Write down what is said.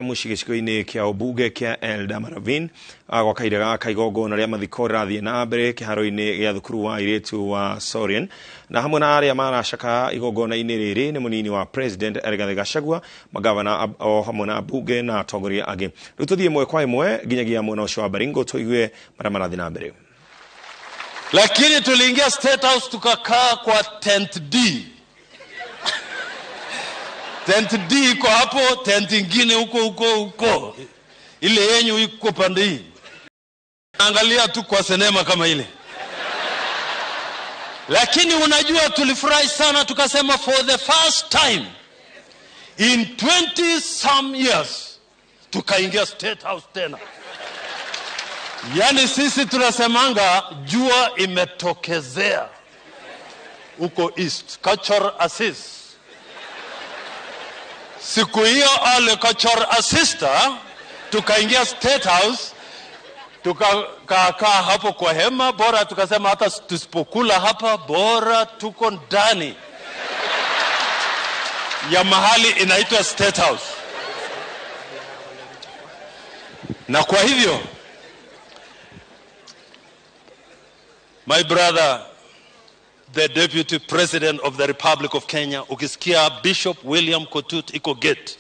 Mũciĩ gĩcigo-inĩ kĩa ũmbunge kĩa Eldama Ravine. Gwa kahinda gaka igongona rĩa mathiko rĩrathiĩ na mbere kĩharo-inĩ gĩa thukuru wa airĩtu wa Sorien, na hamwe na arĩa maracaka igongona-inĩ rĩrĩ nĩ mũnini wa President Rigathĩ Gachagua, magavana o hamwe na ambunge na atongoria angĩ. Rĩu tũthiĩ ĩmwe kwa ĩmwe nginyagia mwena ũcio wa Baringo tũigue marĩa marathiĩ na mbere. Lakini tuliingia State House tukakaa kwa tent D. Tent D iko hapo, tent ingine huko huko huko, ile yenyu iko pande hii. Angalia tu kwa sinema kama ile. Lakini unajua tulifurahi sana, tukasema for the first time in 20 some years tukaingia State House tena. Yaani sisi tunasemanga jua imetokezea huko East, Kachor Assist. Siku hiyo ale Kachor Assista tukaingia State House, tukakaa hapo kwa hema, bora tukasema hata tusipokula hapa bora tuko ndani ya mahali inaitwa State House. Na kwa hivyo, my brother, the Deputy President of the Republic of Kenya, ukisikia Bishop William Kotut iko gate,